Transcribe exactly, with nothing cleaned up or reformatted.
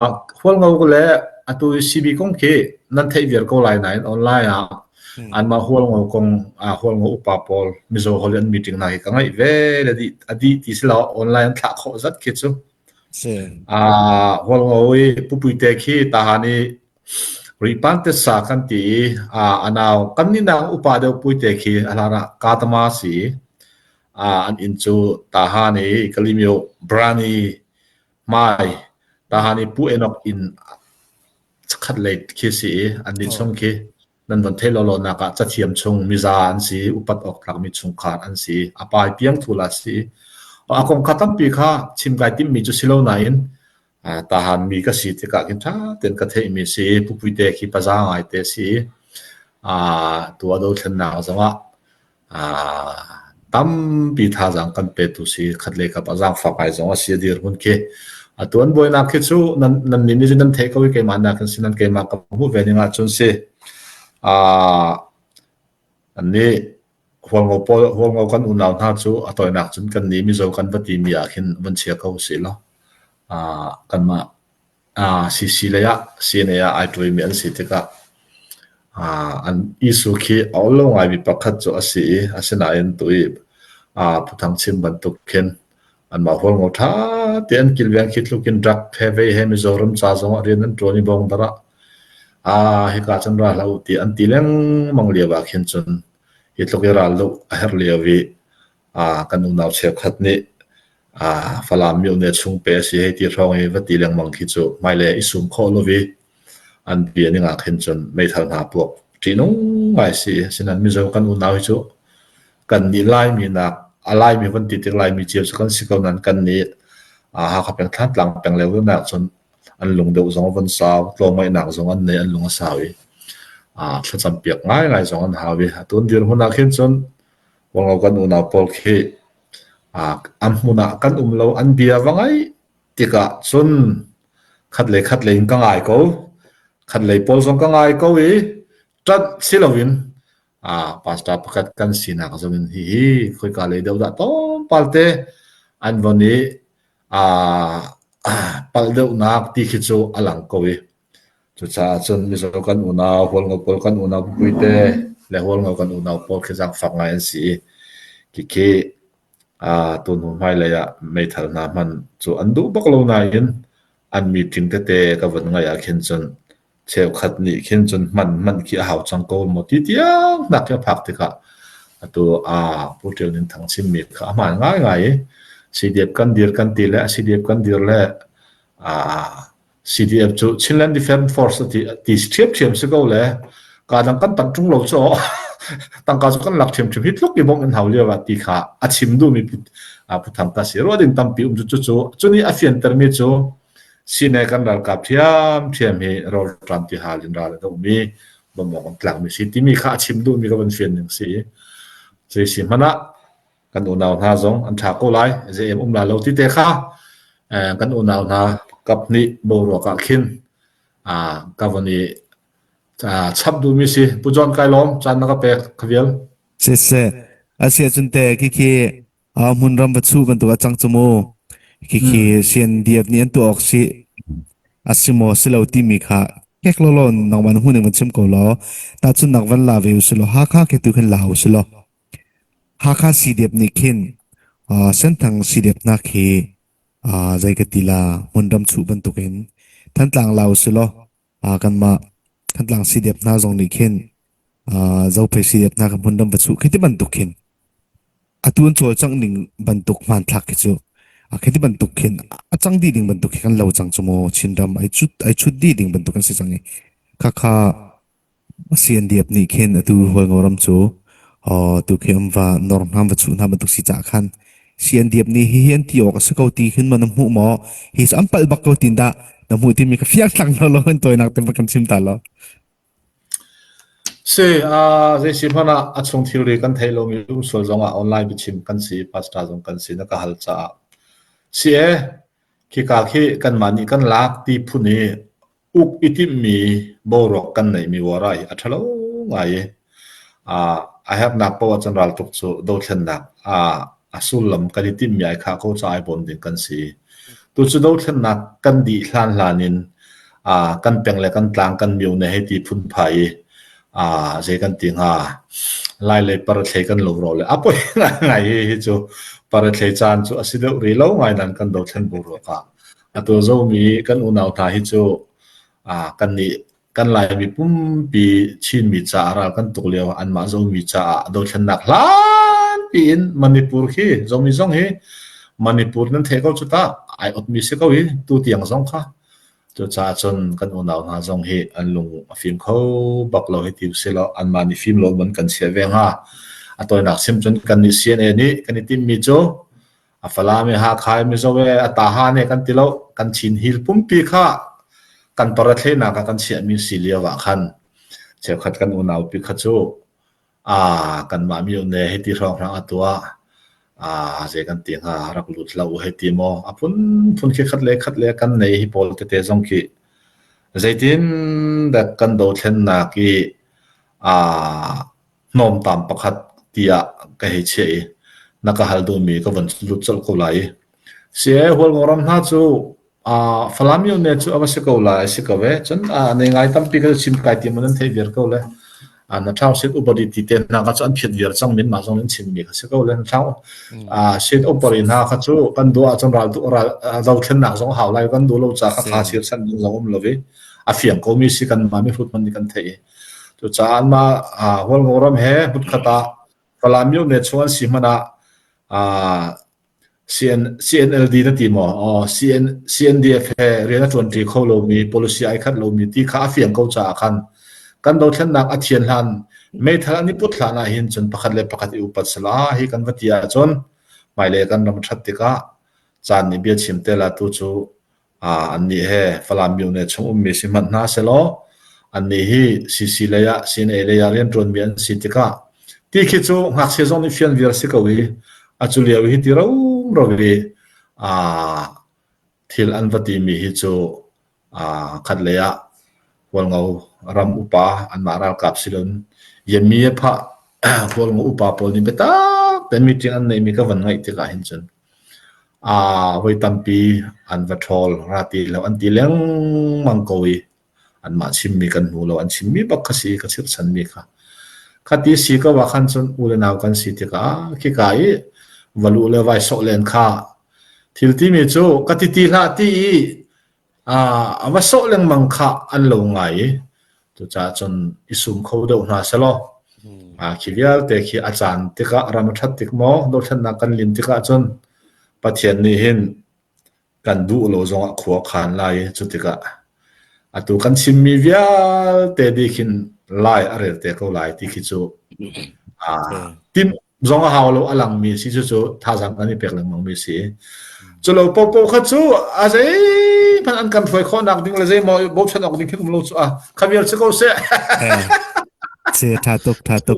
Hualngo le atu C B kong khi nan theih vial ko lai nain online ah, hmm, anmah Hualngo kong, ah, Hualngo upa pawl Mizo holh an meeting na hi ka ngaih ve le dih, a dih ti si lo, online an thlah khawh zat khi cu. Si. Ah, Hualngo i pupuite khi Tahan i Rihpan te sa kan ti i, ah, a nau kan ni nang upa deuh puite khi a hlanah Katama si. Ah, an inn cu Tahan i Kalimio Brani mai, Tahan i Pu Enok in khat lei khi si i, an nih chung khi nan von thei lo lo nak ah cathiam chung miza an si, upat awk tlak mi chungkhar an si, a pai piang thu la si. A kong kha tampi kha chim kai timmi cu si lo nain, ah, Tahan mi ka si tikah khin ṭha ten ka theih mi si, pupuite khi paza ngaite si. Ah, tu a dothlennak zongah, ah, tampi thazaang kan petu si, khat lei kha pazaang fak ngai zong a si a dirhmun khi. Atu an buainak khi cu nan, nan nih nih cu nan theih ko i keimah nakin si nan keimah ka hmuh ve ning ahcun si. Ah, an nih Hualngo pawl, Hualngo kan unau hna cu a tawinak cun kan nih Mizo kan va timi ah khin van chia ko si lo. Ah, kanmah, ah, C C lei ah, C N A ah aa ṭuaimi an si tikah, ah, an issue khi a ol lo ngaimi pakhat cu a si i, asinain tu i, ah, Pu Thang Chim bantuk khin anmah Hualngo ṭha te an kilveng khi tlukin rak he vei he Mizoram ca zongah rian an ṭuan i bawng darah, ah, hika cun ra hlah uh ti an ti lengmang lio ah khin cun hi tluk i ral loh a herh lio i, aa, kan unau cheukhat nih, aa, Falam miohne chung pe a si hei ti hrawng i va ti lengmang khi cu hmailei i sum khawh lo i an bia ning ah khin cun meithal hna puak ṭihnung ngai si. Asinan Mizo kan unau hi cu kan nih Laimi nak, a Laimi van ti tik Laimi cio cu kan si ko nan kan nih, aa, Hakha peng Thantlang peng leu nak cun an lung deuh zong a von sau, tlawmngaihnak zong an nei, an lung a sau i, aa, thlacam piak ngaingai zong an hau i, a tun dirhmun ah khin cun Hualngo kan unau pawl khi, aa, an hmun ah kan um lo, an bia va ngaih tikah cun khat lei khat lei in ka ngai ko, khat lei pawl zong ka ngai ko i, ṭanh si loin, aa, pastor pakhat kan sinak zongin hihi khoika lei deuh dah tlawmpal te an von i, aa, palh deuhnak ti khi cu a lang ko i, cucaah cun Mizo kan unau, Hualngo pawl kan unau pupuite le Hualngo kan unau pawl khi zaangfak ngai an si i, khi khi, aa, tun hnu hmailei ah meithal hna hman cu an duh bak lo nain an meeting tete ka von ngaih ah khin cun cheukhat nih khin cun hman, hman khi a hau cang ko maw ti tiang hna khi a phak tikah atu, aa, Pu Ṭial Nin Thang Chim mi kha a hmaan ngaingai i, C D F kan dir kan ti le, a C D F kan dir le, aa, C D F cu Chinland Defence Force a ti, a ti ṭhiamṭhiam si ko le, ka dang kan panh ṭung lo cu tangka cu kan lak ṭhiamṭhiam hi tluk i bawmh in hau lio ah ti kha a chim duhmi pu-, aa, Pu Thang ta si. Ruah ding tampi um cu cucu, cu nih a fiantermi cu sine kan ralkap ṭhiamṭhiam hi rawl ṭam ti hal in ral a dohmi bawmh awk an tlakmi si timi kha a chim duhmi ka van fian ning si. Cu si hmanah kan unau hna zong an ṭha ko lai, zei em um lai lo ti te kha, eh, kan unau hna kap hnih boruak ah khin, ah, ka von i, ah, chap duhmi si. Pu John Kai Lawm, caan na ka pek kha vial. Siseh, a si ahcun te, khi khi, ah, hmunram va chuh bantuk a cang cu mu. Khi khi, hmm, C N D F nih an tuah awk si, a si maw si lo timi kha, kek law law, nangmah na hmuh ning van chim ko law. Tahcun nak van la ve u si law, Hakha khi tu khin la u si law. Hakha C D F nih khin, aa, Senthang C D F hna khi, aa, zei ka ti la, hmunram chuh bantukin Thantlang la u si law, aa, kanmah Thantlang C D F hna zong nih khin, aa, Zophei C D F hna kha hmunram va chuh khi ti bantuk khin. Atu an cawlcangh ding bantuk hmanthlak khi cu, aa, khi ti bantuk khin, a cang dih ding bantuk khi kan lo cang cu maw, Chinram ai cut, ai cut dih ding bantuk kan si cang i. Khakha, C N D F nih khin atu Hualngo ram cu, aw, tu khi an va nor hna, va chuh hna bantuk si caah khan C N D F nih hihi an ti awk a si ko ti khin maw na hmuh maw? Hi cu an palh bak ko tin dah na hmuh timi ka fiang thlang lo lo, an tawinak te kan chim ta law. Si, aa, zei si hmanh ah a chung thilri kan theih lomi um sual zongah online biachim kan si, pastor zong kan si, na ka hal caah. Si e, khika khi kanmah nih kan lak ti phun i uk i timhmi boruak kan neihmi uar ah hi a ṭha lo ngai i, aa, a herhnak paoh ah cun raltuk cu dothlennak, aa, a sullam kan i timhmi ai khah ko caah ai bawm ding kan si. Tu cu dothlennak kan dih hlanhlanin, aa, kan peng le kan tlang kan miu ne hei ti phun phah i, aa, zei kan ti hnga, lai lei para thlei kan lo rawh le a poi ngaingai hi, hi cu para thlei caan cu a si deuh rih lo ngai nan kan dothlen bu ruak ah. Atu Zomi kan unau hna hi cu, aa, kan nih kan Laimi pumpi Chinmi caah ral kan tuk lio, anmah Zomi caah a dothlennak hlanpi in Manipur khi Zomi zong hi Manipur nan theih ko cu ta, ai otmi si ko i tu tiang zong kha. Cucaah cun kan unau hna zong hi an lung a fim kho bak lo hi ti u si lo, anmah nih fim lo man kan chiah ve hnga. A tawinak sim cun kan nih C N A nih kan i timhmi cu, a Falam e, Hakha e, Mizo e, a Tahan e kan ti lo, kan Chin hil pumpi kha kan para thleinak ah kan chiahmi si lio ah khan cheukhat kan unau pi kha cu, aa, kanmah miu ne hei ti hrawnghrang a tuah, aa, zei kan ti hnga, rak lut hlah u hei ti maw, a phunphun khi khat le khat le kan nei hi pawl tete zong khi zeitin dah kan dothlennak i, aa, hnawmtam pakhat tiah ka hei chiah i, na ka hal duhmi ka von lut colh ko lai i, si e, Hualngo ram hna cu, aa, Falam miu ne cu a va si ko lai, a si ko ve. Cun, aa, nei ngai tampi ka chim kai ti maw nan theih viar ko le. Aa, na ṭhang State Upadi ti te hna kha cu an phiat viar cang, min mah zong in chimmi kha si ko le. Na ṭhang, aa, State Upadi hna kha cu kan duh ahcun ral, ral, aa, dothlennak zong a hau lai, kan duh lo ca kha kha sir san ding zong um lo ve. A fiang ko mi si, kanmah mihrut hmanh nih kan theih i. Cucaah anmah, aa, Hualngo ram he hmunkhat ah Falam miu ne chung an si hmanh ah, aa, C N, C N L D na ti maw? Aw, C N, C N D F he rian a ṭuanṭi kho lomi, policy ai khat lomi ti kha a fiang ko caah khan kan dothlennak a thian hlan, meithal an i put hlan ah hin cun pakhat le pakhat i upat sala hi kan va ti ahcun, hmailei kan ram a ṭhat tikah caan nih bia chim te la tu cu, aa, annih he Falam miu ne chung ummi si hmanh hna sehlaw, annih hi C C lei ah, C N A lei ah rianṭuanmi an si tikah, ti khi cu ngakchia zong nih fian viar si ko i, a cu lio hi ti roro i, aa, thil an va timi hi cu, aa, khat lei ah Hualngo ram upa, anmah ralkap si loin, yemi a phah Hualngo upa pawl nih biatak te meeting an neihmi ka van ngaih tikah hin cun, aa, voi tampi an va ṭhawl, ra ti lo an ti lengmang ko i, anmah chimmi kan hmu lo, an chimmi bak kha si, ka chirhchanmi kha. Kha ti si ko ah khan cun u le nau kan si tikah, aa, khika i va luh le vai sawh len kha thil timi cu ka titi hlah ti i, aa, a va sawh lengmang kha an lo ngai i, cucaah cun i sum kho deuh hna sehlaw, aa, khi vialte khi a caan tikah, ram a ṭhat tik maw, dothlennak kan lim tikah cun Pathian nih hin kan duh lo zongah khua a khan lai i, cu tikah atu kan chimmi vialte dih khin lai a rel te ko lai ti khi cu, aa, tim zong a hau lo a langmi si cu, cu thazaang kan i pek lengmangmi si. Cu lo popo kha cu a zei hmanh an kan hruai khawhnak ding le zei maw bochan awk ding khin um lo cu a kha vial si ko seh. Si, ṭha tuk, ṭha tuk.